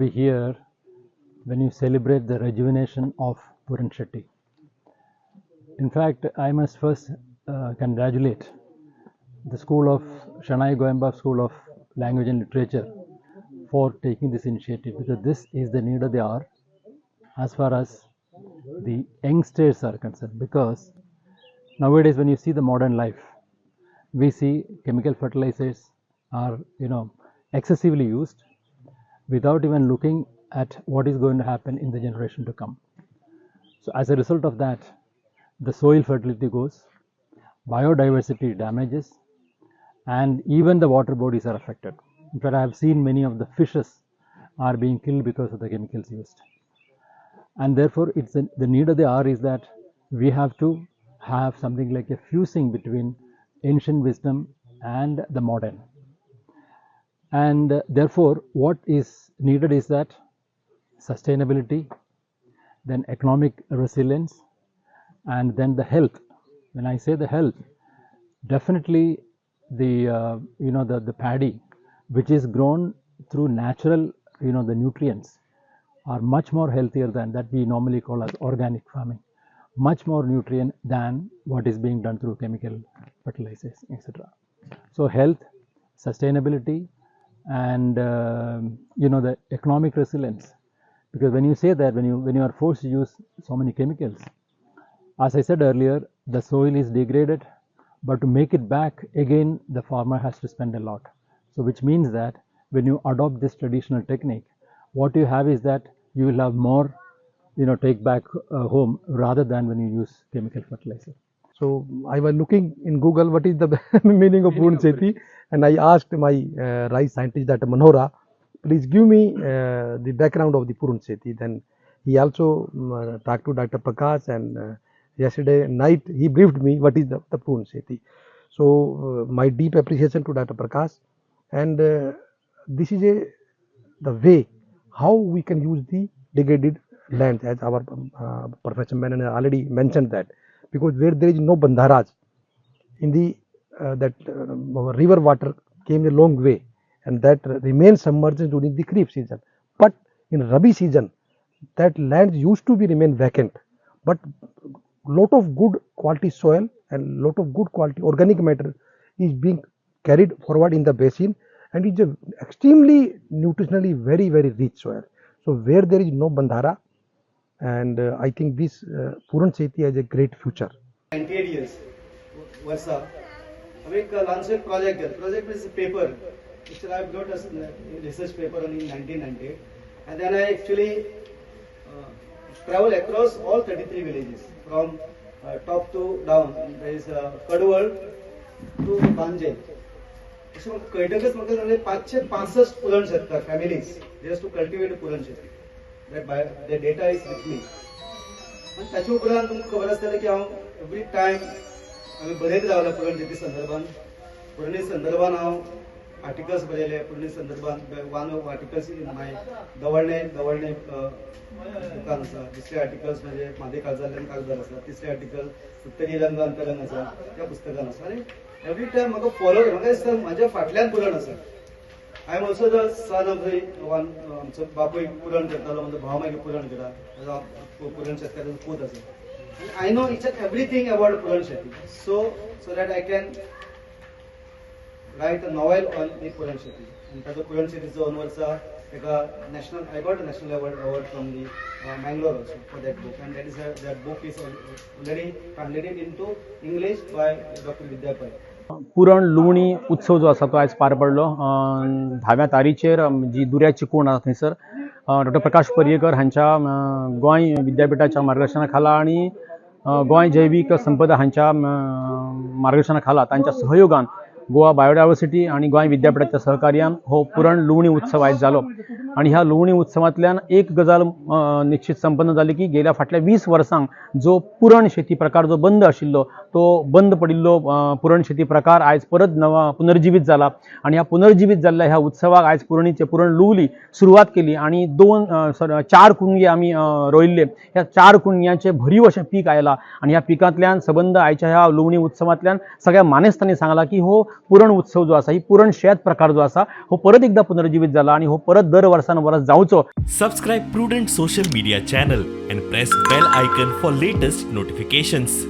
be here when you celebrate the rejuvenation of Puran Shetti. In fact, I must first congratulate the School of Shenai Goembab School of Language and Literature for taking this initiative, because this is the need of the hour as far as the youngsters are concerned. Because nowadays, when you see the modern life, we see chemical fertilizers are excessively used without even looking at what is going to happen in the generation to come. So as a result of that, the soil fertility goes, biodiversity damages, and even the water bodies are affected. In fact, I have seen many of the fishes are being killed because of the chemicals used. And therefore, the need of the hour is that we have to have something like a fusing between ancient wisdom and the modern. And therefore, what is needed is that sustainability, then economic resilience, and then the health. When I say the health, definitely the the paddy, which is grown through natural the nutrients, are much more healthier than that we normally call as organic farming, much more nutrient than what is being done through chemical fertilizers, etc. So health, sustainability, and the economic resilience. Because when you say that, when you are forced to use so many chemicals, as I said earlier, the soil is degraded, but to make it back again, the farmer has to spend a lot. So which means that when you adopt this traditional technique, what you have is that you will have more, take back home rather than when you use chemical fertilizer. So I was looking in Google what is the meaning of Puran Sheti, and I asked my rice scientist, Dr. Manora, please give me the background of the Puran Sheti. Then he also talked to Dr. Prakash, and yesterday night he briefed me what is the Puran Sheti. So my deep appreciation to Dr. Prakash, and this is the way how we can use the degraded land, as our Professor Menon already mentioned that, because where there is no bandharas, in the that river water came a long way, and that remains submerged during the Kharif season. But in Rabi season, that land used to be remain vacant, but lot of good quality soil and lot of good quality organic matter is being carried forward in the basin, and it's a extremely nutritionally very, very rich soil. So where there is no bandhara, and I think this Puran Sheti has a great future. 98 years, वर्सा हांवें एक ल्हानसो एक project केलो. Project is paper. Actually, I wrote a research paper on in 1998, and then I actually travel across all 33 villages from top to down. There is Kadwal to Panje. अशें म्हाका कळटकच म्हाका जालें 565 पुरण शेतकार families just to cultivate Puran Sheti. That by the data is with me. आनी ताचे उपरांत तुमकां खबर आसतलें की हांव एवरी टायम हांवें बरयत रावलां पुरण शेती संदर्भान. पुरणी संदर्भान हांव articles बरयले, पुरणी संदर्भान one of articles in my Davalne दुकान आसा, दुसरे आर्टिकल्स म्हणजे म्हादे काळजांतल्यान कागदार आसा, तिसरे आर्टिकल उत्तरी रंग अंतरंग आसा त्या पुस्तकान आसा. आनी एवरी टायम म्हाका फॉलो, म्हाका दिसता म्हाज्या फाटल्यान पुरण आसा. I am also the son of the one. आमचो बापूय पुरण करतालो, म्हजो भाव मागीर पुरण करता, पुरण शेतकाराचो पूत आसा. आनी I know each and everything about Puran Sheti, so that I can write a novel on the Puran Sheti. आनी ताचो पुरण शेतीचो दोन वर्सां एका national, I got a national award from the Mangalore also for that book, and that is that book is already translated into English by Doctor Vidya Pai. Puran लुवणी उत्सव जो आसा तो आयज पार पडलो. 10व्या तारीचेर जी दुऱ्याची कोण आसा थंयसर डॉक्टर प्रकाश पर्येकर हांच्या गोंय विद्यापीठाच्या मार्गदर्शना खाला आनी गोंय जैवीक संपदा हांच्या मार्गदर्शना खाला तांच्या सहयोगान गोवा बायोडायवर्सिटी आनी गोंय विद्यापीठाच्या सहकार्यान हो पुरण लुवणी उत्सव आयज जालो. आनी ह्या लुवणी उत्सवांतल्यान एक गजाल निश्चित संपन्न जाली की गेल्या फाटल्या 20 वर्सांक जो पुरण शेती प्रकार जो बंद आशिल्लो तो बंद पडिल्लो पुरण शेती प्रकार आयज परत नवा पुनर्जिवीत जाला आनी ह्या पुनर्जिवीत जाल्ल्या ह्या उत्सवाक आयज पुरणीचे पुरण लुवली सुरवात केली आनी दोन सॉरी चार कुणगे आमी रोयल्ले. ह्या 4 कुणग्यांचे भरीव अशें पीक आयलां आनी ह्या पिकांतल्यान सबंद आयच्या ह्या लुवणी उत्सवांतल्यान सगळ्या मानेस्तांनी सांगलां की हो पुरण उत्सव जो आसा, ही पुरण शेत प्रकार जो आसा हो परत एकदा पुनर्जिवीत जाला आनी हो परत दर वर्सान वर्स जावचो. Subscribe Prudent Social Media channel and press bell icon for latest notifications.